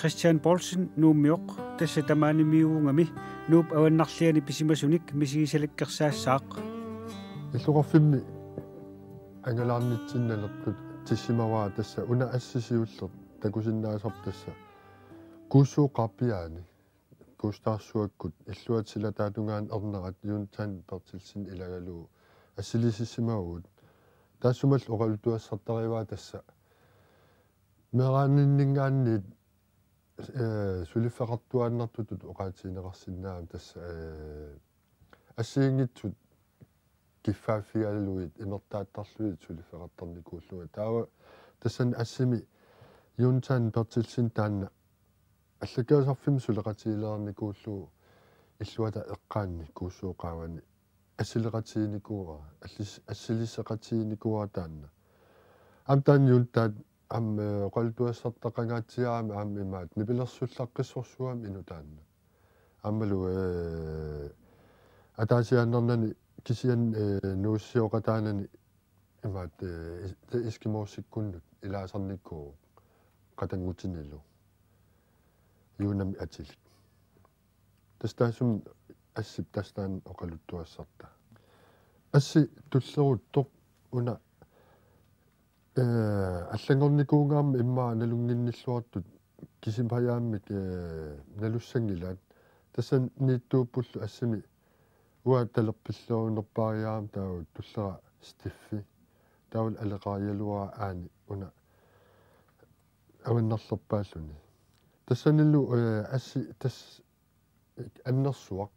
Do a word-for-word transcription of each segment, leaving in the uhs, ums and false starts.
Christian Poulsen Nuummioq, tassa tamaanimiuugami Nuup avannarliani pisimasunik misigisalakkersaassaaq. Illoqarfimmi angalaarnitsinni naleqqutissimavara tassa una assi siulleq takusinnaasarpoq tassa Kuussuup qaappiaani. Kuussuup taarsuakkut illuata silataatungaani ernerat Jonathan Berthelsen ilagalugu assilisissimavugut. Taassumalu oqaluttuassartarivara tassa meeraaninninngaanniit, ee, suliffeqartuaannartutut oqaatigineqarsinnaammat tassa, ee, assigiinngitsut kiffaaffigalugit imertaattarlugit suliffeqartarnikuullunga. Taava tassani assimi Jonathan Berthelsen taanna allakkerusarfimmi suleqatigilereernikuullugu illuata eqqaanni Kuussuup qaavani assileqatiginikuuara, assis-, assilisseqatiginikuuara taanna. Aamma taanna Jonathan aamma, ee, oqaluttuassartaqangaatsiarami aamma imaattoq nipilersullaqqissorsuugami inuk taanna. Aammalu, ee, ataasiaannarnani kisianni, ee, nuussioqataanani imaattoq, ee, is-, eskimosikkunnut ilaasarnikuuvoq qatanngutinilu. Juunami atilik. Tassa taassuma assip tassa taanna oqaluttuassarta. Assi tulleruttoq una, ee, allanngornikuugaanni immaqa nalunnginnilluartut kisipajaammik, ee, nalussanngilaat. Tassaniittuuppullu assimi uanga talerpilluarnerpaariarama taava tullera Steffi. Taavalu aleqarigaluara aani una avannarlerpaalluni. Tassanilu, ee, assi tassa annersuaq.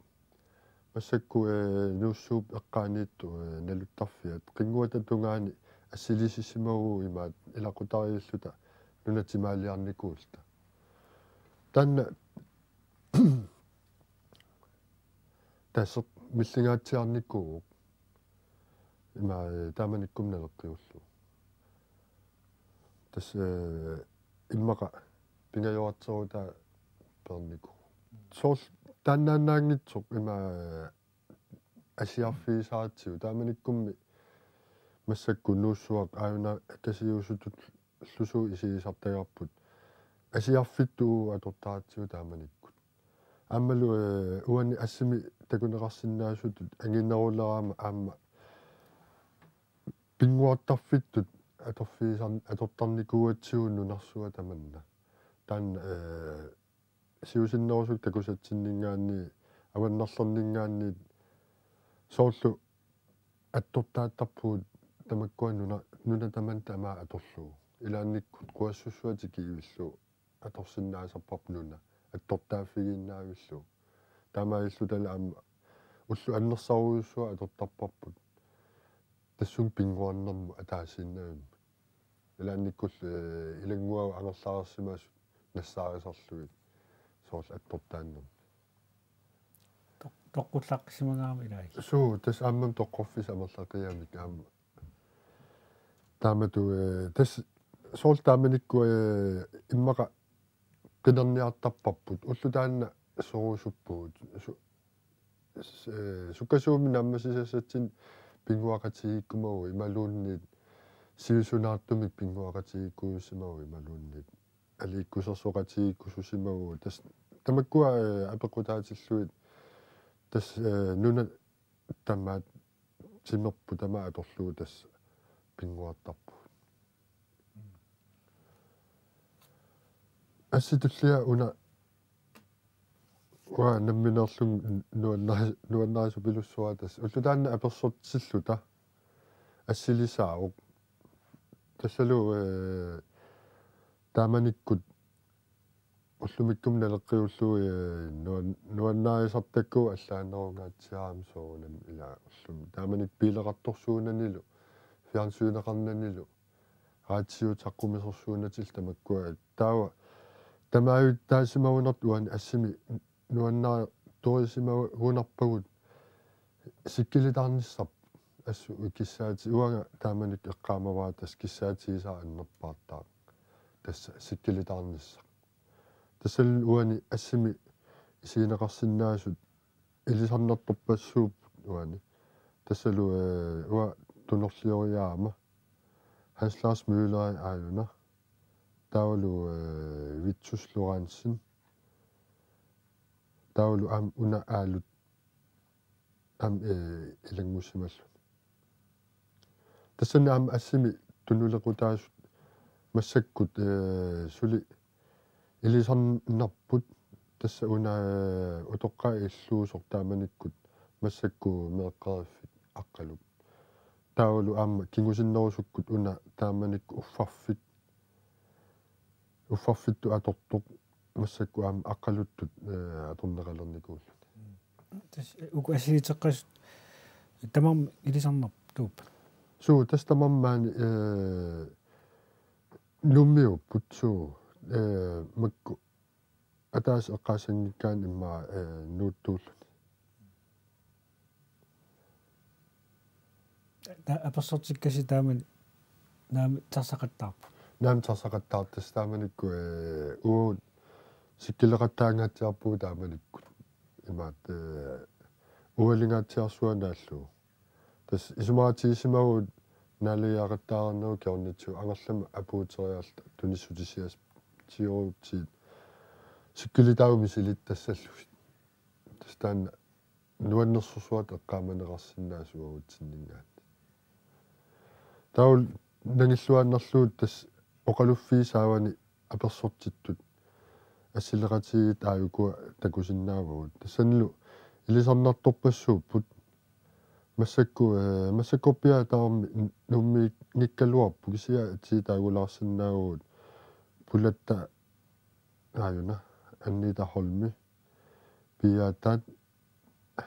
Massakkut, ee, Nuussuup eqqaaniittoq, ee, naluttarfiat qinnguata tungaani assilisissimavugut imaattoq ilaqutariilluta nunat timaaliarnikuulluta. Taanna tassa millingaatsiarnikuuvoq. Ima, ee, taamanikkut naleqqiullugu. Tassa, ee, immaqa pingajorarterutaa peernikuuvoq. Soorlu taannaannaanngitsoq ima, ee, asiarfigisaratsigu. Taamanikkummi massakkut Nuussuaq aajuna kasiusutut lusu isigisartagarput. Asiarfittut atortaratsigu taamanikkut. Aammalu, ee, uani assimi takuneqarsinnaasutut anginerulerama aamma pinnguartarfittut atorfigisar-, atortarnikuugatsigu nunarsuaq tamanna. Taanna, ee, siusinnerusukkut takusatsinninngaanniit avannarlerninngaanniit soorlu attortaattarpugut tamakkua nuna-, nunat tamanit tamaat atorlugu. Ilaannikkut quassussua tikiivillugu atorsinnaasarparput nuna attortaaffigiinnaavillugu. Taamaalillutalu aamma ullut annersaarujussuaq atortarparput. Tassunga pinnguarnermut ataasiinnavimmut. Ilaannikkullu, ee, ilannguavut angerlarsimasut nassaarisarlugit soorlu attortaannermi. Toq-, toqqorlaqqisimagaama ilai. Suu, tassa aammami toqqorfissat amerlaqigamik aamma. Taamatut, ee, tassa soorlu taamanikkut, ee, immaqa qinerniartarparput. Ulloq taanna soorusuppugut. Su-, s-, ee, sukkasuumik naammassisassatsinnik pinnguaqatigiikkumavugut imaluunniit sivisunaartumik pinnguaqatigiikkuusimavugut imaluunniit aliikkusersoqatigiikkususimavugut. Tassa tamakkua, ee, apeqqutaatillugit tassa, ee, nunat tamaat timerput tamaat atorlugu tassa pinnguartarpugut. Assi tullia una uanga nammineerlunga nuannari-, nuannarisupilussuara tassa. Ulloq taanna apersortilluta assilisaavoq. Tassalu, ee, taamanikkut ullumikkumut naleqqiullugu, ee, nuan-, nuannarisartakkagut allaanerungaatsiarami soorunami ilaa ullumi. Taamanikkut biileqartorsuunanilu, fjernsyneqarnanilu, radiot saqqumisorsuunatillu tamakkua. Taava tamaavittaasimavunartoq uani assimi nuannaritorisimagunarpagut sikkelitaarnissarput assut kissaati-, uanga taamanikkut eqqaamavara tassa kissaatigisara annerpaartaaq. Tassa sikkelitaarnissaq. Tassalu uani assimi isigineqarsinnaasut ilisarnartorpassuupput uani. Tassalu, ee, uanga tunorlioriarama Hans Lars Møller aajuna. Taavalu, eh, Vittus Lorentzen. Taavalu aamma una Aalut aamma, eh, ilanngussimallutik. Tassani aamma assimi tunulequtaasut massakkut, eh, suli ilisarnarput, tassa una, eh, utoqqaat illuusoq taamanikkut massakkut meeqqeriffik Aqqalup. Taavalu aamma kingusinnerusukkut una taamanikkut uffarfik, uffarfittut atortoq massakkut aamma Aqqaluttut, eh, atorneqalernikuulluni. Tassa uku assiliteqqasut tamarmik ilisarnartuupput. Suu, tassa tamarmik maani, eh, Nuummiupput, suu, eh, makku ataaseq eqqaassanngikkaanni immaqa, eh, nuuttuulluni. Ta-, apersortikkasi taamani naamik taasaqattaarput. Naamik taasaqattaarput, tassa taamanikkut, eh, uagut sikkileqattaangaatsiarpugut taamanikkut. Imaattoq, eh, ualingaatsiarsuanaallu. Tassa isumaqatigiissimavugut naalagiaqattaarnerup kingornatigut angerlamut apuuteriarluta tunissutisiaasiorutsigit sikkilitaavut misilittassallugit. Tassa taanna nuannersorsuaq eqqaamaneqarsinnaavoq uagutsinninngaanniit. Taavalu nangilluinnarlugu tassa oqaluffiit saavani apersortittut assileqatigiit aajuku takusinnaavagut. Tassanilu ilisarnartorpassuupput. Massakkut, eh, massakkorpiaq tamarmi Nuummiinngikkaluarpoq, kisianni atii taagulaarsinnaavagut Pulatta, aajuna, Anita Holmi, Piatat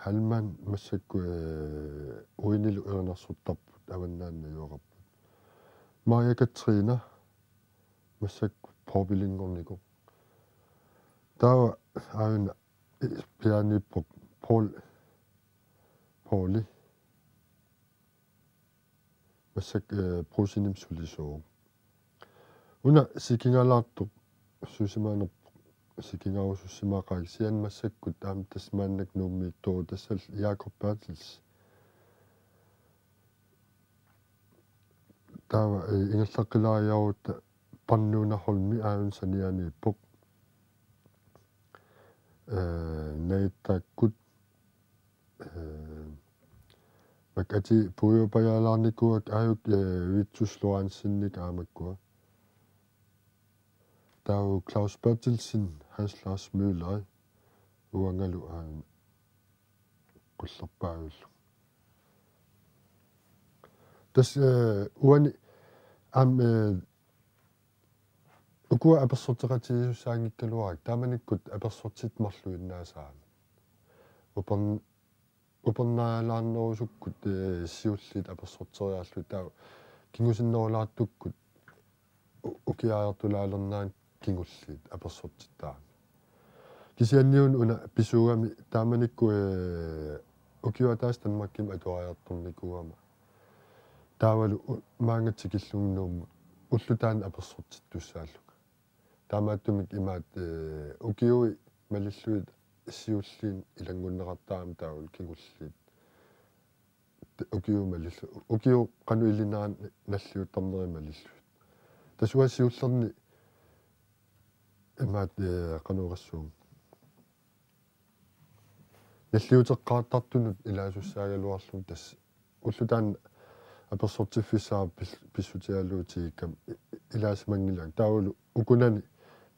Halman massakkut, eh, uinilu erinarsortarput, avannaani najugaqarput. Maria Katrina massakkut Poorpilinngornikoq. Taava aajuna, eh, piaaniippoq Paul, Pauli. Massakkut, eh, Brugsenimi sulisooq. Una sikingalaartoq susimaanerpoq, sikingaarusussimaqaaq, kisianni massakkut aamma tassa maannakkut Nuummiittoq, tassalu Jakob Berthelsen. Taava, eh, ingerlaqqilaariarutta Parnuuna Holmi aajuna sanianiippoq. Eh, najuttaakkut, eh, makku atii puigorpajaalaarnikuuakka aajuku, eh, Vittus Lorentzenik aamakkua. Taava Claus Berthelsen, Hans Lars Møller, uangalu aajuna qullerpaavillugu. Tassa, eh, uani aamma, eh, ukua apersorteqatigiissussaanngikkaluarakku taamanikkut apersortittut marluinnaasarami. Upern-, upernaalaarnerusukkut, eh, siulliit apersorteriarlugit, taava kingusinnerulaartukkut u-, ukiartulaalernerani kingulliit apersortittaramik. Kisianniuna una pisuugami taamanikkut, eh, ukioq ataaseq Danmarkimi atuariartornikuugama. Taavalu u-, maanga tikillugu Nuummut ulloq taanna apersortittussaallunga. Taamaattumik imaattoq, eh, ukiui malillugit siulliit ilanngunneqartaramik taavalu kingulliit. T-, ukiut malillu-, ukiut qanoq ilinnera nalliuttarneri malillugit. Tassa uanga siullerni imaattoq, eh, qanoq oqassuunga. Nalliuteqqaartartunut ilaasussaagaluarlunga, tassa ulloq taanna apersortiffissaavoq pis-, pissutigalugu tikikkama i-, i-, ilaasimanngilanga. Taavalu ukunani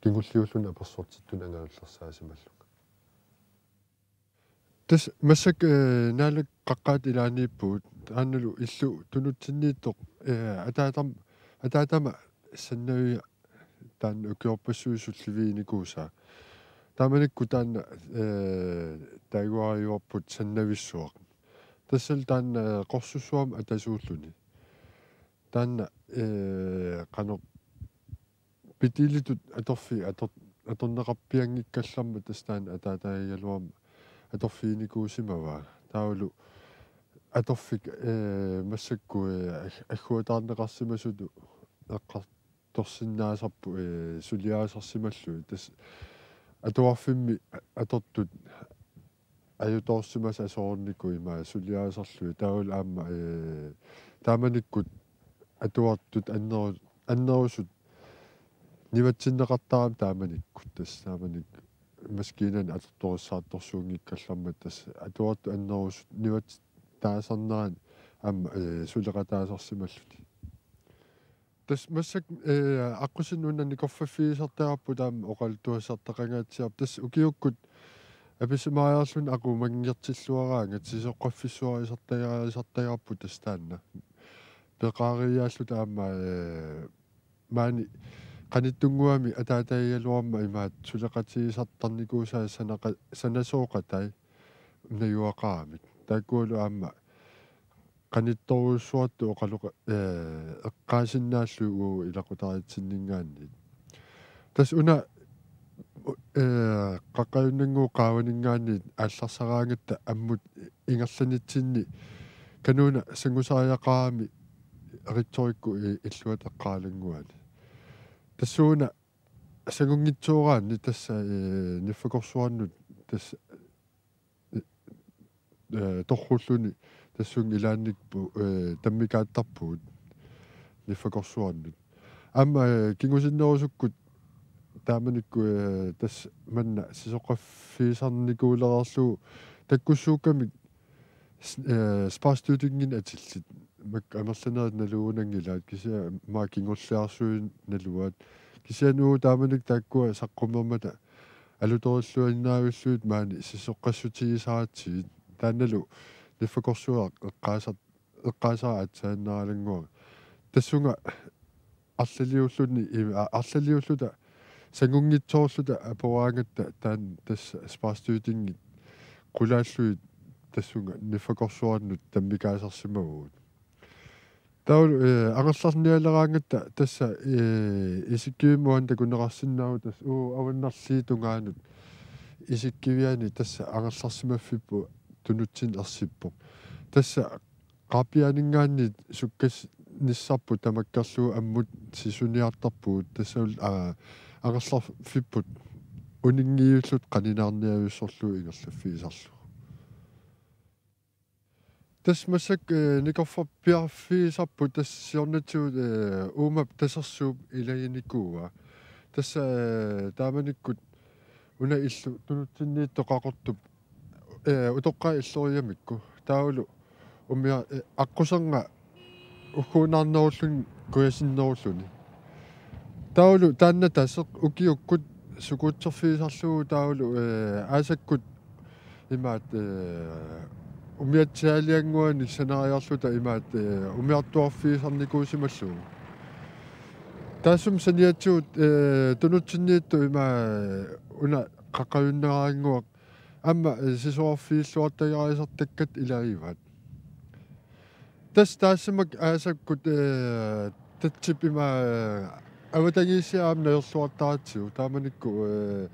kingulliulluni apersortittunut angalallersaasimallunga. Tassa massakkut, eh, Naalakkersuisut qaqqat ilaaniippugut, aammalu illu tunutsinniittoq, eh, ataatam-, ataatama Sannavia taanna ukiorpassuit sulliviginikuusaa. Taamanikkut taanna, eh, taaguariuarput Sannavissuaq. Tassalu taanna, eh, qorsussuarmik atasuulluni. Taanna, eh, qanoq Pitiilitut atorfik ator-, atorneqarpianngikkallarmat tassa taanna ataataagigaluarmat atorfiginikuusimavaa. Taavalu atorfik, eh, massakkut, eh, ag-, agguataarneqarsimasutut eqqartorsinnaasarput, eh, suliaasarsimallugit. Tassa atuarfimmi atortut ajutoorsimasat asoornikuupput ima suliaasarlugit. Taavalu aamma, eh, taamanikkut atuartut anneru-, annerusut nivatsinneqartarami taamanikkut, tassa taamanikkut maskiinani atortorissaartorsuunngikkallarmat, tassa atuartut annerusut nivatsitaasarnerani aamma, eh, suleqataasarsimallutik. Tassa massakkut, eh, aqqusineq una nikorfaffigisartagarput aamma oqaluttuassartaqangaatsiarpoq, tassa ukiukkut apisimaajarluni aqumanngitsilluaraangat sisoqqaffissuarisartagaarisartagarput tassa taanna. Peqaariaalluta aamma, eh, maani qanittunnguamik ataatagigaluarmat imaattoq suleqatigisartarnikuusaat sanaqa-, sanasooqatai najugaqaramik. Taakkualu aamma qanittorujussuartut oqaloqa-, eh, eqqaasinnaallugit ilaqutariitsinninngaanniit. Tassa una, eh, qaqqajunnannguup qaavaninngaanniit aallarsaraangatta ammut ingerlanitsinni kanuuna sangusariaqarami rektorikkut i-, illuata eqqaalannguani. Tassuuna sangunngitsooraanni tassa, eh, niffakorsuarnut tassa, eh, torrulluni tassunga ilaannikku, eh, tammikaattarpugut niffakorsuarnut. Aamma, eh, kingusinnerusukkut taamanikkut, eh, tassa manna sisoqqaffigisarnikuulereerlugu takkussuukkamik s-, eh, sparestøttinginik atillit. Makku amerlanerit nalugunanngilaat, kisianni maani kingulliarsuit naluaat. Kisianni uagut taamanikkut taakkua saqqummermata alutorilluinnaavillugit maani sisoqqassutigisaratsigit. Taannalu niffakorsuaq eqqaasar-, eqqaasara aatsaannaralannguara. Tassunga arlaliulluni, i-, a-, arlaliulluta sangunngitsoorluta aporaangatta taanna tassa sparestøttingit qulaallugit tassunga niffakorsuarnut tammikaasarsimavugut. Taavalu, eh, angerlarnialeraangatta tassa, eh, isikkivimmi uani takuneqarsinnaavoq tassa uagut avannarliit tungaanut isikkiviani tassa angerlarsimaffipput tunutsinneq ersippoq. Tassa qaappiaaninngaanniit sukkasnissarput tamakkerlugu ammut sisuniartarpugut, tassalu, aa, angerlarfipput uninngivilluta qaninaarniavissorlugu ingerlaffigisarlugu. Tassa massakkut, eh, nikorfaffigisarput tassa siornatigut, eh, uumap tasersuup ilaginikuua. Tassa, eh, taamanikkut una illu tunutsinniittoq Qaqortup, eh, utoqqaat illoriamikku. Taavalu umiar-, eh, aqqusernga ugguunaarnerulluni kujasinnerulluni. Taavalu taanna taseq ukiukkut sukuutserfigisarlugu taavalu, eh, aasakkut imaattoq, eh, umiatsiaaliannguanik sanariarluta imaattoq, eh, umiartuarfigisarnikuusimallugu. Taassuma saniatigut, eh, tunutsinniittoq ima, eh, una qaqqajunneraannguaq aamma, eh, sisorarfigilluartagaarisartakkat ilagivaat. Tassa taassuma aasakkut, eh, tatsip ima, eh, avatangiisiat aamma najorluartaratsigu. Taamanikkut, eh,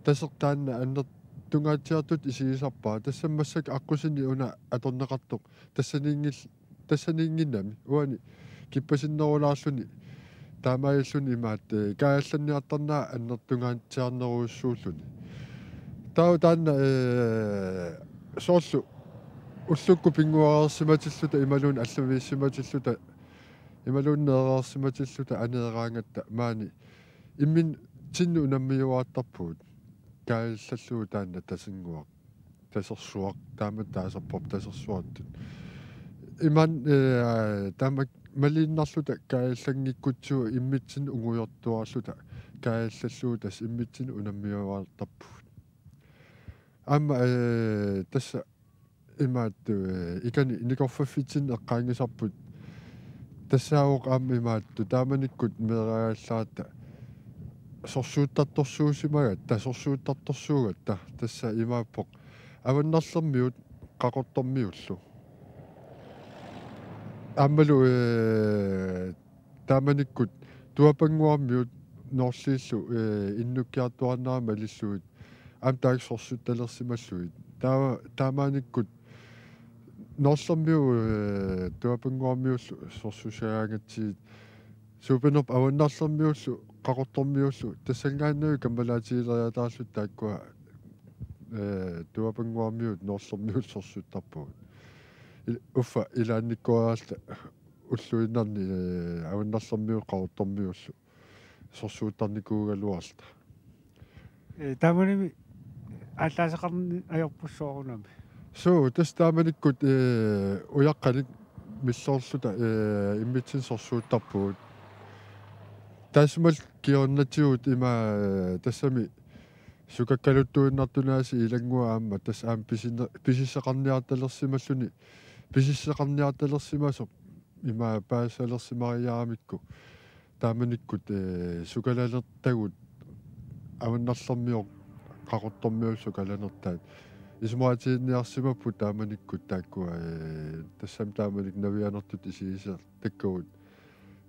taseq taanna annertungaatsiartutut isigisarpara. Tassa massakkut aqqusineq una atorneqartoq tassaniinngil-, tassaniinnginnami. Uani kippasinnerulaarluni taamaalilluni imaattoq, eh, kaajallanniartarnera annertungaatsiarnerujussuulluni. Taava taanna, eh, soorlu ullukkut pinnguareersimatilluta imaluunniit allaviissimatilluta imaluunniit neereersimatilluta aneeraangatta maani imminnut unammiuaartarpugut. Kaajallallugu taanna tasersuaq, tasersuaq, taama taasarparput tasersuartut. Imaanngilaq, eh, taama maliinnarluta kaajallanngikkutsigu imminnut ungujortuarluta kaajallallugu tassa imminnut unammiuaartarpugut. Aamma, eh, tassa imaattoq, eh, ikani nikorfaffitsinni eqqaanngisarput tassaavoq aamma imaattoq taamanikkut meeraagallaaratta sorsuuttartorsuusimagatta, sorsuuttartorsuugatta, tassa imaappoq Avannarlermiut Qaqortormiullu. Aammalu, eh, taamanikkut Tuapannguarmiut Noorliillu, eh, innukkiartuaarnerat malillugit aamma taakku sorsuttalersimallugit. Taava, taamanikkut Noorlermiut, eh, Tuapannguarmiullu sorsussagaangatsigit. Suupanerpoq Avannarlermiullu Qaqortormiullu tassanngaannaavik kammalaatigiileriataarluta taakkua, eh, Tuapannguarmiut Noorlermiullu sorsuttarpagut. Il-, uffa ilaannikkuaraarluta ulluinnarni, eh, Avannarlermiut Qaqortormiullu. sorsuuttarnikuugaluarluta. Ee, taamani aallaaseqarneq ajorput soorunami. Suu, tassa taamanikkut, ee, ujaqqanik milloorluta, ee, immitsinnut sorsuuttarpugut. Taassumalu kingornatigut ima, ee, tassami sukakkaluttuinnartunik aasiit ilannguaq aamma tassa aamma pisine-, pisisseqarniartalersimalluni, pisisseqarniartalersimasoq ima paasisalersimariaramikku taamanikkut, ee, sukalanertagut avannarlermioq qaqortormiut sukalanertaat isumaqatiginninniarsimapput taamanikkut taakkua, ee, tassami taamanikkut navianartutut isigisartakkagut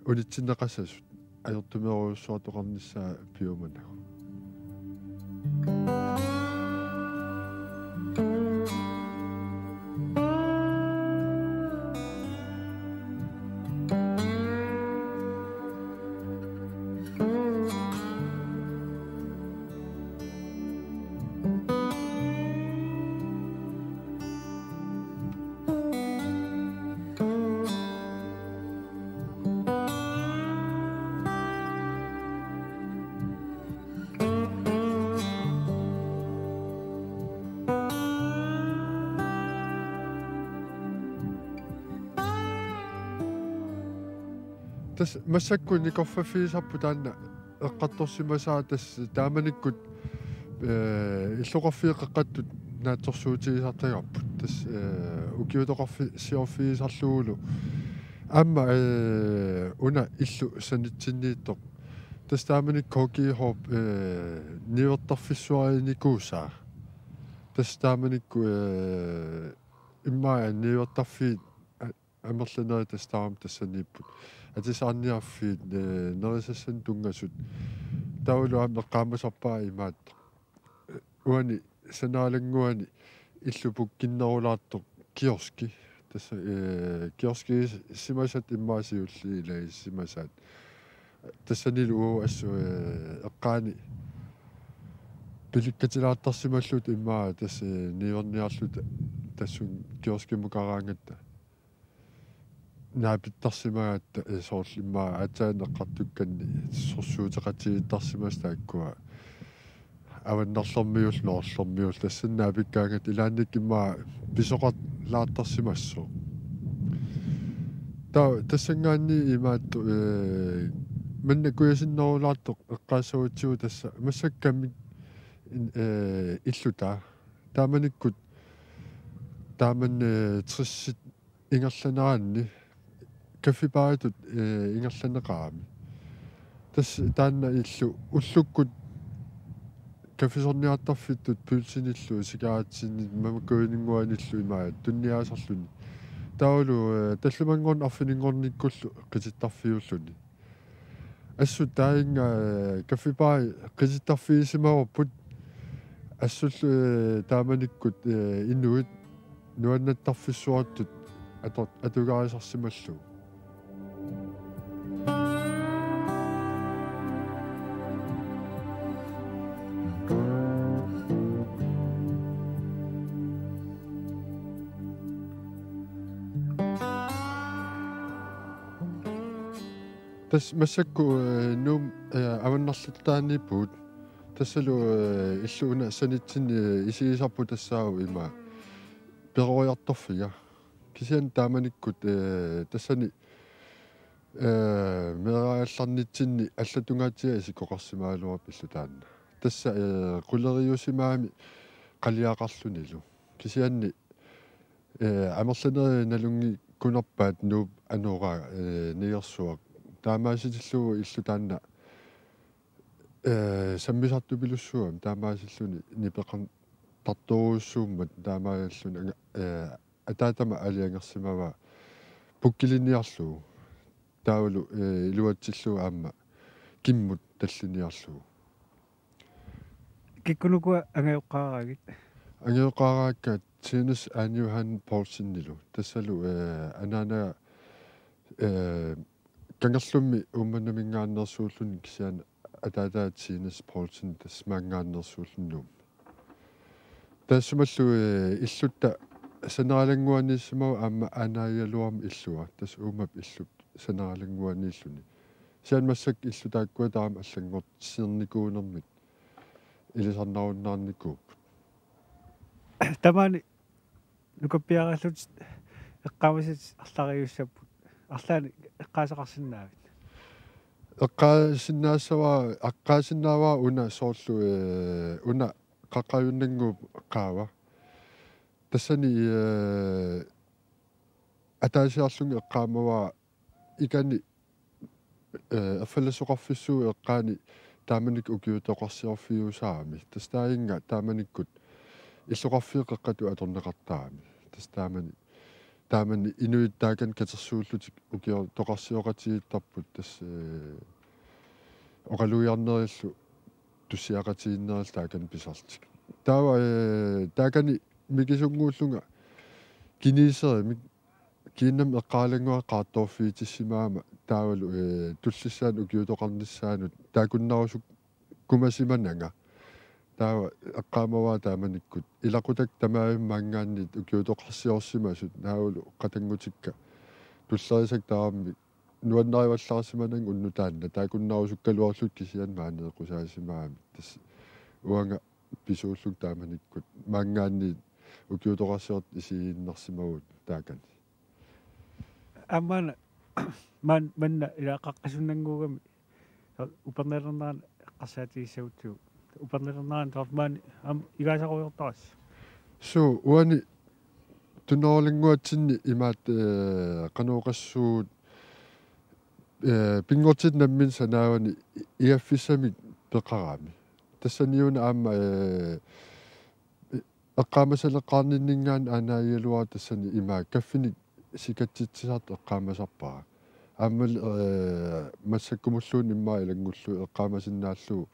unitsinneqassasut ajortumeerujussuartoqarnissaa piumanagu. Tassa massakkut nikorfaffigisarput taanna eqqartorsimasaa tassa taamanikkut, ee, illoqarfiit qeqqattut naatsorsuutigisartagarput. Tassa, ee, ukiutoqarfissiorfigisarlugulu. Aamma, ee, una illu sanitsinniittoq. Tassa taamanikkut K G H-p, ee, niuertarfissuarinikuusaa. Tassa taamanikkut, ee, immaqa niuertarfiit a-, amerlanerit tassa tamarmik tassaniipput. Atisaarniarfiit, ee, nerisassanik tunngasut. Taavalu aamma eqqaamasarpara imaattoq. Uani Sanalannguani illup pukkinnerulaartoq kioski. Tassa, ee, kioskiisimasat immaqa siulliit ilagisimasaat. Tassanilu uagut assut, ee, eqqaani pilikkatilaartarsimalluta immaqa tassa, ee, niuerniarluta tassunga kioskimukaraangatta naapittarsimagatta, ee, soorlu immaqa aatsaat eqqartukkanni sorsuuteqatigiittarsimasut taakkua avannarlermiullu noorlermiullu tassani naapikkaangatta ilaannikkut immaqa pisoqalaartarsimasoq. Taava tassanngaanniit imaattoq, ee, manna kujasinnerulaartoq eqqaassagutsigu tassa massakkut kamik in-, ee, illutaa. Taamanikkut taamani, ee, tressit ingerlaneranni kaffibaritut, ee, ingerlanneqarami. Tassa taanna illu ullukkut kaffisorniartarfittut pølsinillu cigarettinik mamakujuninnguanillu ima tunniaasarluni. Taavalu, ee, tallimanngorneq arfininngornikkullu qitittarfiulluni. Assut taanna, ee, kaffibari qitittarfigisimavarput assullu, ee, taamanikkut, ee, inuit nuannaartarfissuartut ato-, atugarisarsimallugu. Tassa massakkut, ee, Nuup, ee, avannarlertaaniippugut. Tassalu, ee, illu una sanitsinni, ee, isigisarput tassaavoq ima peroriartorfiga. Kisianni taamanikkut, ee, tassani, ee, meeraagallarnitsinni allatungaatsiaq isikkoqarsimagaluarpoq illu taanna. Tassa, ee, quleriusimagami qaliaqarlunilu. Kisianni, ee, amerlanerit nalunngikunarpaat Nuup anora, ee, nigersuaq. Taamaasitillugu illu taanna, ee, sammisartupilussuugami taamaasilluni nipeqartartorujussuummat taamaasilluni anga-, ee, ataatama aalajangersimavaa pukkilinniarlugu. Taavalu, ee, iluatsillugu aamma kimmut tallinniarlugu. Kikkunukua angajoqqaaraagit? Angajoqqaaraakka Tines Ane Johan Poulsenilu. Tassalu, ee, anaanaga, ee, kangerlummi Uummannaminngaanneersuulluni kisianni ataataa Tines Poulsen tassa maanngaanneersuulluni Nuummi. Taassumalu, ee, illutta Saneralannguaniissimavoq aamma aanaagigaluarmat illua. Tassa uummap illup Saneralannguaniilluni. Kisianni massakkut illut taakkua taama allanngortitsinikunnermik ilisarnarunnaarnikuupput. Tamaani nukappiaraallutit eqqaamasatit arlariussapput. Arlaannik eqqaasaqarsinnaavit? Eqqaasinnaassavara, eqqaasinnaavara una soorlu, eh, una Qaqqajunnannguup qaava. Tassani, eh, ataasiarlunga eqqaamavara ikani, eh, erfalasoqarfissuup eqqaani taamanikkut ukiutoqarsiorfiusarami. Tassa taaginnga taamanikkut illoqarfiit qeqqatut atorneqartarami. Tassa taamani, taamani inuit taakani katersuullutik ukiutoqarsioqatigiittarput tassa, eh, oqalugiarnerillu tussiaqatigiinnerillu taakani pisarlutik. Taava, eh, taakani mikisunnguullunga kineserimik kiinnamik eqqaalannguaq qaartoorfigitissimagama taavalu, eh, tullissaanut ukiutoqarnissaanut taakkunnaarusukkumasimananga. Taava eqqaamavara taamanikkut ilaqutakka tamaasa maanngaanniit ukiutoqarsiorsimasut taavalu qatanngutikka tulleriisakka tamarmik nuannarivallaarsimananga unnuk taanna taakkunnaarusukkaluarlutik kisianni maaniikkusaasimagami. Tassa uanga pisuullunga taamanikkut maanngaanniit ukiutoqarsiortut isigiinnarsimavugut taakani. Aamma una maan-, manna ila Qaqqasunnannguugami upernalernerani eqqarsaatigissagutsigu. Upernalernerani taava maani aamma igaasarujoortarassi? Suu, uani tunoorlannguatsinni imaattoq, eh, qanoq oqassuunga, eh, pinngortitaq nammineq sanaavani igaffissamik peqarami. Tassaniuna aamma, eh, eqqaamasaleqqaarninninngaanniit aanagigaluara tassani ima kaffinik sikatsitsisartoq eqqaamasarpara. Aammalu, eh, massakkumulluunniit immaqa ilanngullugu eqqaamasinnaallugu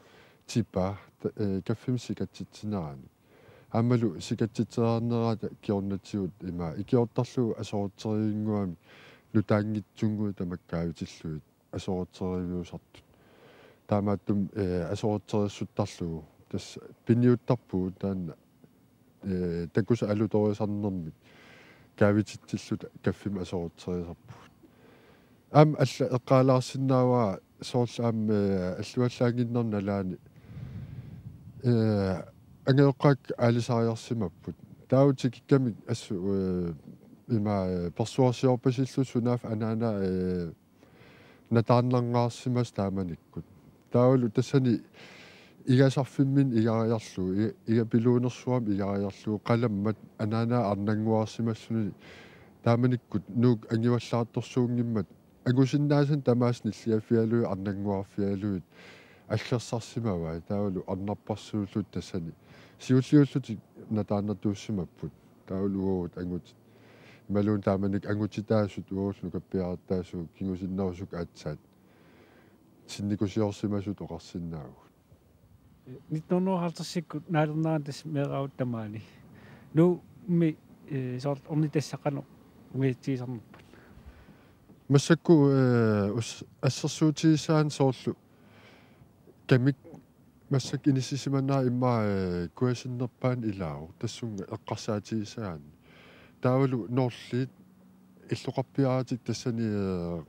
tipaa, ta-, eh, kaffimik sikatsitsinerani. Aammalu sikatsitsereernerata kingornatigut ima ikiortarlugu asorutserivinnguamik nutaanngitsunnguit tamakkaavitillugit asorutseriviusartut. Taamaattumik, eh, asorutseriissuttarlugu. Tassa piniuttarpugut taanna, eh, takusaq alutorisarnermik kaavititsilluta kaffimik asorutseriisarpugut. Aamma alla eqqaalaarsinnaavara soorlu aamma, eh, alluallaannginnermi nalaani, eh, angajoqqaakka aalisariarsimapput. Taava tikikkamik assut, eh, ima, eh, persuarsiorpasillutik sunaaffa anaana, eh, nataarnarngaarsimasut taamanikkut. Taavalu tassani igasarfimminni igariarlugu, i-, igapiluunersuarmi igariarlugu, qalammat anaanaa arnannguarsimassunik taamanikkut Nuuk angivallaartorsuunngimmat angusinnaasanik tamaasa nilliaffigalugit arnannguarfigalugit aggersarsimavai, taavalu arnarparsuullutik tassani siulliullutik nataarnatuussimapput. Taavalu uagut angutit. Imaluunniit taamanikkut angutitaasut uagullu nukappiarattaasugut kingusinnerusukkut aatsaat sinnikusiorsimasut oqarsinnaavugut. Nitten hundrede og halvtredsikkut naalernerani tassa meeraagutta maani. Nuummi, eh, soorlu ornitassat qanoq ungajatsigisarnerpat? Massakkut, eh, us-, assersuutigisagaanni soorlu kamik massakkut inissisimanera immaqa, eh, kujasinnerpaani ilaavoq tassunga eqqarsaatigisagaanni. Taavalu noorliit illoqarpiaratik tassani, eh,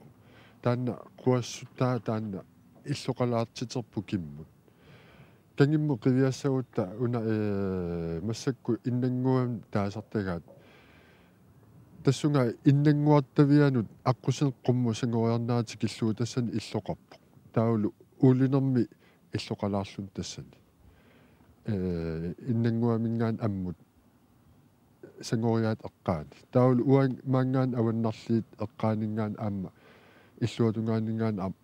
taanna quassuttaa taanna illoqalaartiterput kimmut. Kangimmut qiviassagutta una, eh, massakkut innannguamik taasartagaat. Tassunga innannguartavianut aqqusineq qummut sangoriarnera tikillugu tassani illoqarpoq. Taavalu uulinermi illoqalaarluni tassani. Eh, innannguaminngaanniit ammut sangoriaat eqqaani. Taavalu uanga maanngaanniit avannarliit eqqaaninngaanniit aamma illuatungaaninngaanniit aam-,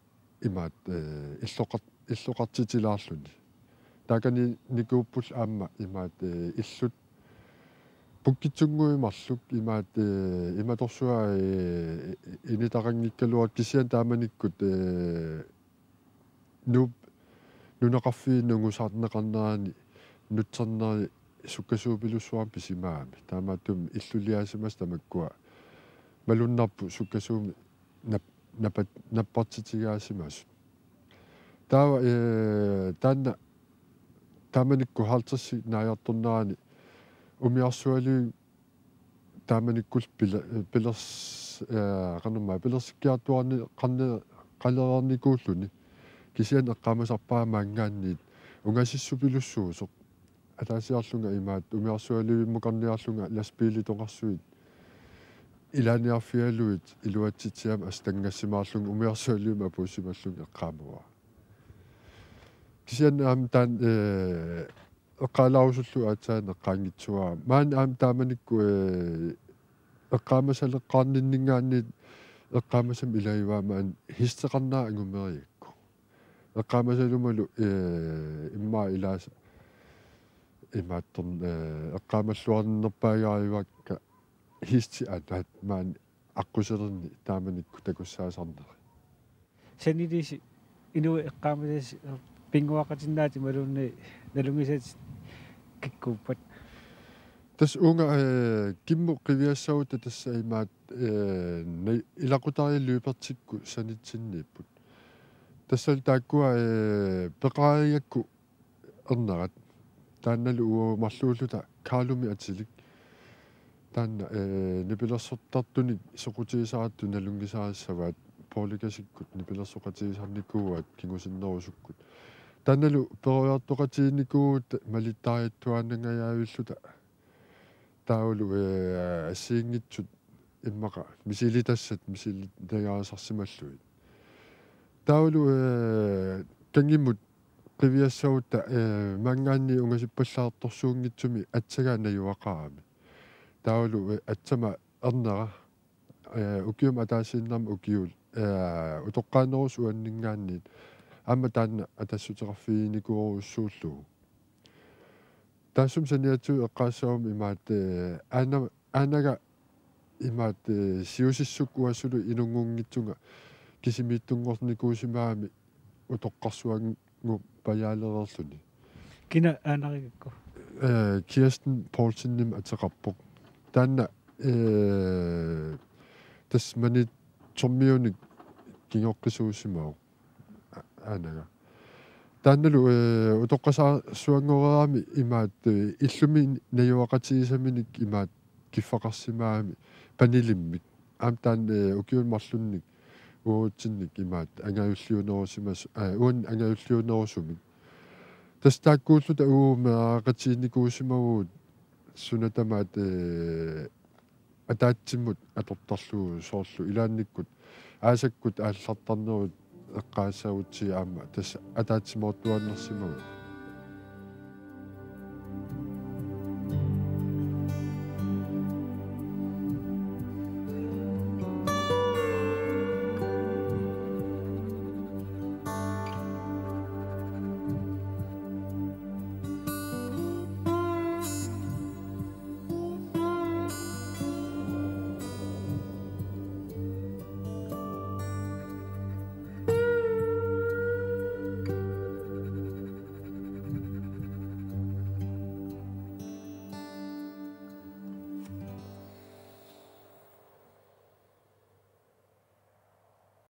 imaattoq, eh, illoqar-, illoqartitilaarluni. Taakaniinnikuupput aamma imaattoq, eh, illut pukkitsunnguit marluk imaattoq, eh, imatorsuaq, eh, initaqanngikkaluartut kisianni taamanikkut, eh, Nuup nunaqarfiit nungusaarneqarnerani nutserneri sukkasuupilussuarmik pisimagami. Taamaattumik illuliaasimasut tamakkua malunnarput sukkasuumik nap-, napat-, nappartitigaasimasut. Taava, eh, taanna taamanikkut halvtredsit naajartornerani umiarsualiviup taamanikkullu pila-, pilers-, eh, qanormaa pilersikkiartuaarneqarne-, eqqalereernikuulluni. Kisianni eqqaamasarpara maanngaanniit ungasissupilussuusoq. Ataasiarlunga imaattoq umiarsualivimmut oqarniarlunga lastbiilitoqarsuit ilaaniarfigalugit iluatsitsiamik assut tanngassimaarlunga umiarsualivimmut apuussimallunga eqqaamavara. Kisianni aamma taanna, eh, eqqaalaarusullugu aatsaat eqqaanngitsua. Maani aamma taamanikkut, eh, eqqaamasaleqqaarninninngaanniit eqqaamasamik ilagivaat maani hesteqarnera angumerigakku. Eqqaamasalumalu, eh, immaqa ilaasa imaattorn-, eh, eqqaamalluarnerpaagarivakka hesti anaat maani aqquserni taamanikkut takussaasarneri. Sanilisi inuit eqqaamasasi pinnguaqatinnaat imaluunniit nalunngisatit kikkuuppat? Tassa uunga, eh, kimmut qiviassagutta tassa imaattoq, eh, na-, ilaqutariit løbertikkut sanitsinniipput. Tassalu taakkua, eh, peqarigakku ernerat. Taannalu uagut marluulluta Carlumik atilik. Taanna, eh, nipilersortartunik soqutigisarattut nalunngisarissavaat Poul Ekasikkut nipilersoqatigisarnikuuaat kingusinnerusukkut. Taannalu peroriartoqatiginikuuvugut malittaariittuaannangajaavilluta. Taavalu, eh, assigiinngitsut immaqa misilitassat misilitagaasarsimallugit. Taavalu, eh, kangimmut qiviassagutta, eh, maanngaanniit ungasippallaartorsuunngitsumi aatsaat najugaqarami. Taavalu, eh, aatsama ernera, eh, ukiumut ataasiinnarmut ukiut, eh, utoqqaanerusoq uanninngaanniit aamma taanna atassuteqarfiginikuusorujussuullugu. Taassuma saniatigut eqqaassaguma imaattoq, eh, aana-, aanaga imaattoq, eh, siusissukkut uanga suli inunngunngitsunga kisimiittunngornikuusimagami utoqqarsuanngorpajaalereerluni. Kina aanarigakku? Eh, Kirsten Poulsenimik ateqarpoq. Taanna, eh, tassa Maniitsormiunik kingoqqisuusimavoq a-, aanaga. Taannalu, eh, utoqqasaarsuanngoreerami imaattoq, eh, illumi najugaqatigisaminik imaattoq kiffaqarsimagami panelimmik. Aamma taanna, eh, ukiuni marlunni uagutsinnik imaattoq angajulliunerusimas-, eh, uannut angajulliunerusumik. Tassa taakkuulluta uagut meeraqatiginikuusimavugut suna tamaat, eh, ataatsimut atortarlugu soorlu ilaannikkut aasakkut aallartarnerup eqqaassagutsigit aamma tassa ataatsimoortuaannarsimavugut.